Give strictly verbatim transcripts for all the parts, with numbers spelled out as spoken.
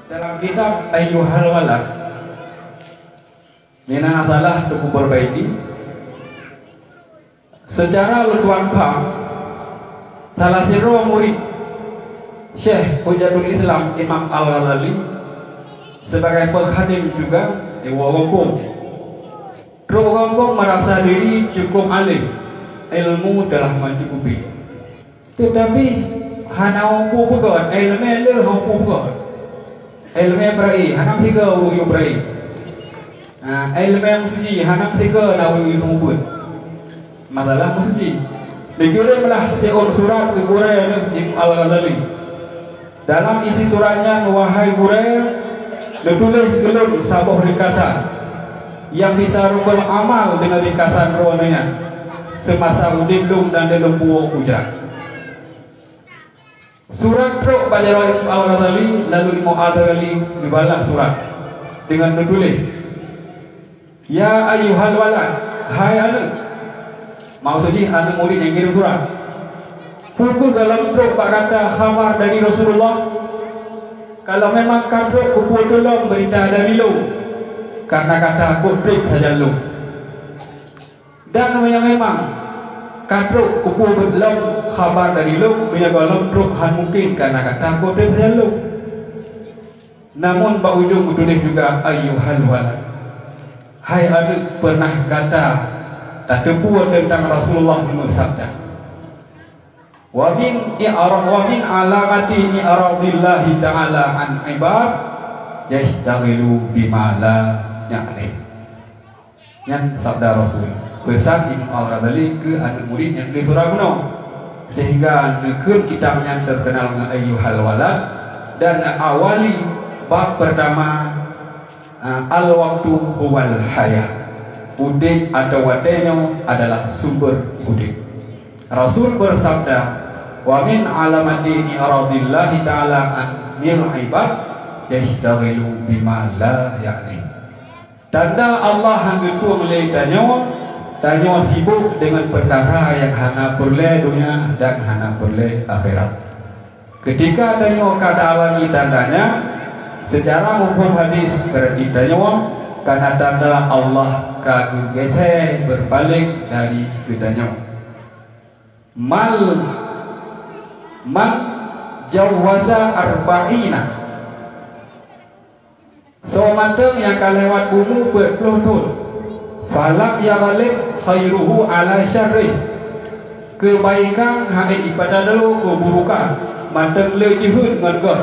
Dalam kitab Ayyuhal Walad, mina salah teupeubaiki. Seucara leutuan pham, salah sidroe murit Syekh Hujatul Islam Imam Al-Ghazali sebagai peukhadém juga di gampông. Trok gampông merasa diri cukup alim, ilmu telah mencukupi. Teutapi hana mampu peugah, iéleumé le mampu peugah. Iéleumé beurai, hana siga ureuëng yue beurai. Ha, iéleumé meusuci, hana siga na ureuëng yue seumeubeuet. Masalah meusuci. Dikirém lah siôn surat keu gurée neuh Imam Al-Ghazali. Dalam isi surat nyan, wahai gurée, neutuléh keu lôn saboh ringkasan nyang bisa rubah amal deungon ringkasan droeneuh nyan, seumasa udeb lôn dan lôn puwoe kujak. Surat trok bak jaroe Imam Al-Ghazali, lalu Imam Al-Ghazali geubalah surat deungon neutuléh, "Ya ayyuhal walad, hai aneuëk." Maksud jih aneuëk murit nyang kirim surat. "Peu kheueh gohlom trok bak gata khabar dari Rasulullah? Kalau memang ka trok, keupeue teuh lom beurita dari lôn, kareuna gata kok treb sajan lôn. Dan meunyoe memang ka trok, keupeue beuet lom khabar dari lôn, meunyoe gohlom trok hán mungken kareuna gata kok treb sajan lôn." Namun bak ujong geutuléh juga, "Ayyuhal walad, hai aneuëk, peureunah gata tateupeue teuntang Rasulullah meusabda, 'Wa min i'ra-, wa min alamati i'radillahi ta'ala an ibad, yashtaghilu bima la ya'ni.'" Nyan sabda Rasul. Peusan Imam Al-Ghazali keu aneuëk murit nyang keu surah bunoe. Sehingga neukheun kitab nyan teukeunal ngon Ayyuhal Walad dan awali bab peurtama, a, "Al-waqtu huwal hayah." Udeb atau watée nyoe adalah sumber udeb. Rasul beusabda, "Wa min alamati i'radillahi ta'ala anil ibad, yashtaghilu bima la ya'ni." Tanda Allah han geutueng lé tanyoe, tanyoe sibok deungon peukara nyang hana peureulée donya dan hana peureulée akhirat. Keutika tanyoe ka taalami tanda nyan, seucara muphom hadis, beurati tanyoe kana tanda Allah ka geugeusék beurpaléng dari geutanyoe. Mal, man jawwaza arba'ina. Soe mantong nyang ka lewat umu peuet ploh thon, falam yaghlib khairuhu ala syarrih, keubaikan han ék jipeutadalo keuburokan, mantong le jeuhet ngon gob,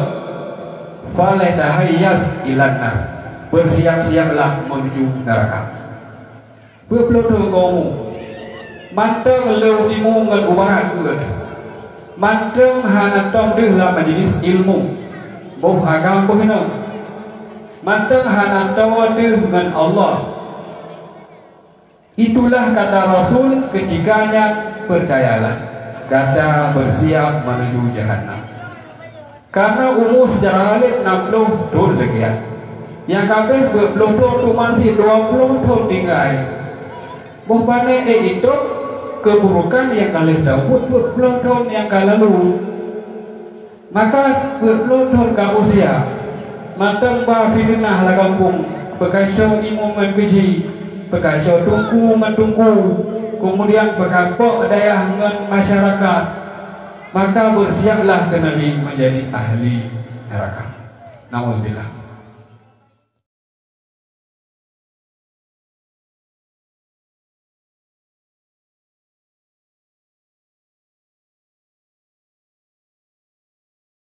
falatahayyaz ilan nar, beusiab-siablah meuneuju neuraka. Peuet ploh thon keu umu, mantong le u timu ngon u barat ukeue, mantong hana tom deuh lam majelis ilmu, boh agam boh inong, mantong hana toe deuh ngon Allah. Itulah kata Rasul keutika nyan, "Peucayalah, gata beusiab meuneuju jahanam." Kareuna umu seucara ghaleb nam ploh thon seukian. Nyang ka abéh peuet ploh thon teuma sit dua ploh thon tinggai. Boh pané ék itôb keuburokan nyang ka lheueh tapeubuet peuet ploh thon nyang ka lalu. Maka peuet ploh thon ka usia, mantong ba fiteunah lam gampông, peukasoe imeum ngon geuchik, peukasoe teungku ngon teungku, keumudian peukapok dayah ngon masyarakat. Maka beusiablah keuneubri meunjadi ahli neuraka. Nauzubillah.